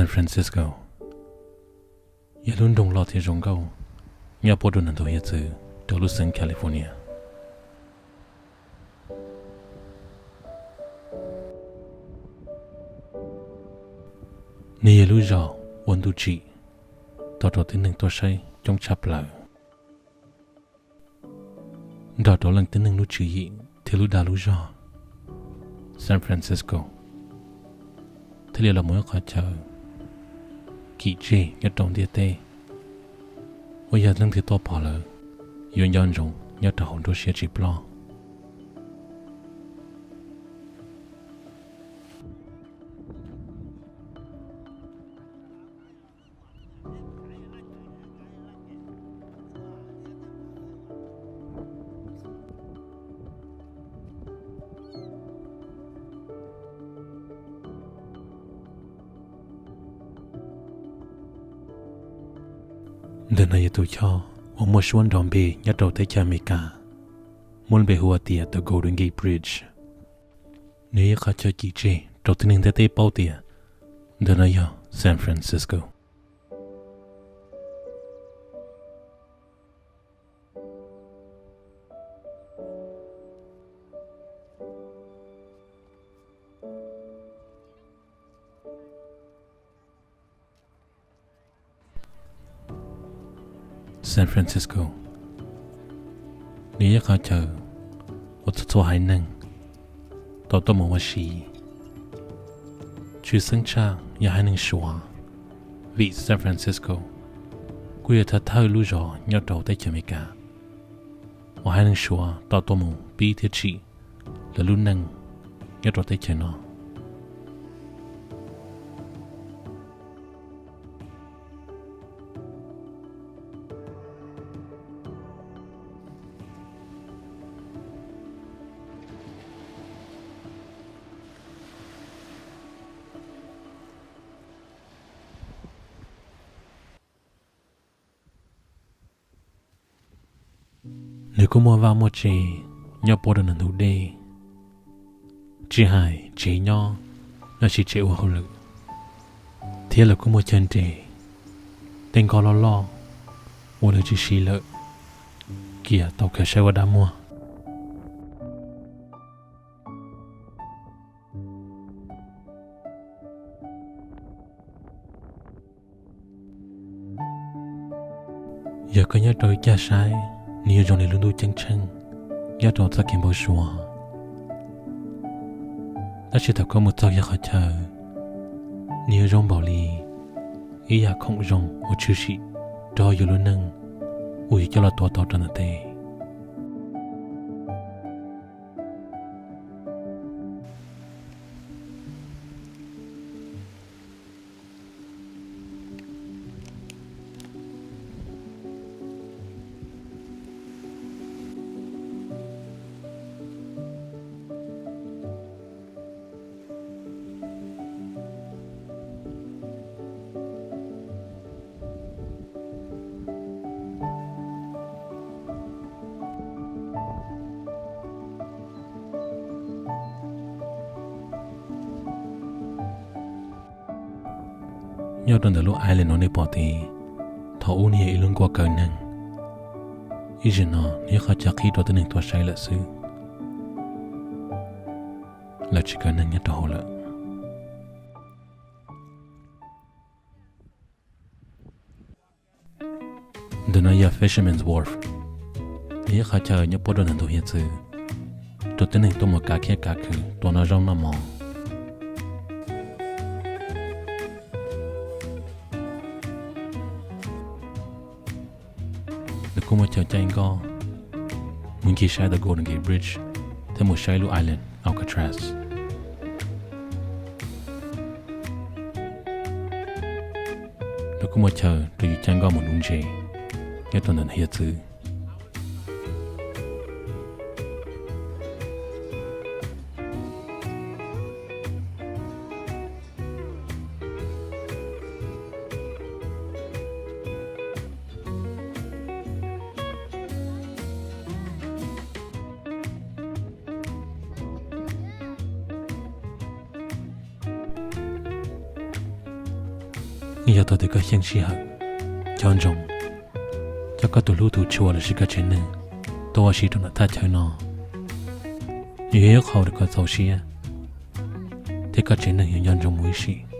San Francisco yog lub nroog loj thiab zoo nkauj nyob puab rau ntug hiav txwv rau lub xeev California. Nws yog lub zos ua ntuj tsim, tau rau tib neeg tuaj saib coob tshaj plaws. Nrog rau leej tib neeg lub tswv yim thiab lub dag lub zog, San Francisco thiaj li los mus ib qhov chaw kim tseg nyob rau ntiaj teb, uas yog leej twg tuaj pom lawm yuav nco ntsoov nyob rau hauv nruab siab tsis ploj. Ntawm no yog tus choj uas muaj suab nrov npe nyob rau teb chaws Amelikas, muaj lub npe hu ua tias the Golden Gate Bridge. Nws yog ib qhov chaw kim tseg rau tib neeg ntiaj teb paub tias ntawm no yog San Francisco. San Francisco, nws yog ib qhov chaw uas txhua txhua haiv neeg tau tuaj mus ua si. Tshwj xeeb tshaj yog haiv neeg Suav, vim San Francisco kuj yog thawj thawj lub zos nyob rau teb chaws Amelikas uas haiv neeg Suav tau tuaj mus pib thiab tsim lawv lub neej nyob rau teb chaws no. Nws kuj muaj vaj muaj tse nyob puab rau ntug dej, tsis hais tsev nyob los sis tsev ua hauj lwm, thiab lawv kuj muaj chaw nres, tej nkoj loj loj uas lawv tsis siv lawm, kiag tau khaws saib ua dab muag. Yog koj nyob rau ib cag saib, nws yuav zoo li lub ntuj ceeb tsheej nyob rau txoj kev npau suav. Tab sis thaum koj mus txog yog qhov chaw, nws yuav zoo npaum li ib yam khoom zoo uas tshwm sim rau yus lub neej uas yus coj los tuav tau rau ntawm tes. Nyob rau ntawm lub island no nej pom tid, thaum ub nws yog ib lub nkuaj kaw neeg, ib zaug no nws yog qhov chaw qhib rau tib neeg tuaj saib lawm xwb, lawv tsis kaw neeg nyob rau hauv lawm. Ntawm no yog Fisherman's Wharf, nws yog qhov chaw nyob puab rau ntawm ntug hiav txwv rau tib neeg tuaj mus kav khiab kav khw, tuaj noj zaub noj mov. Nws kuj muaj chaw caij nkoj mus ncig saib the Golden Gate Bridge thiab mus saib lub island Alcatraz. Nws kuj muaj chaw rau yus caij nkoj mus nuv ntses nyob rau ntawm hiav txwv. Yog thaum twg koj xyeej sij hawm, nco ntsoov coj koj tus hlub tus tshua lossis koj tsev neeg tuaj ua si rau ntawm thaj chaw no, yuav yog ib qho uas koj txaus siab, thiab koj tsev neeg yuav nco ntsoov mus ib sim.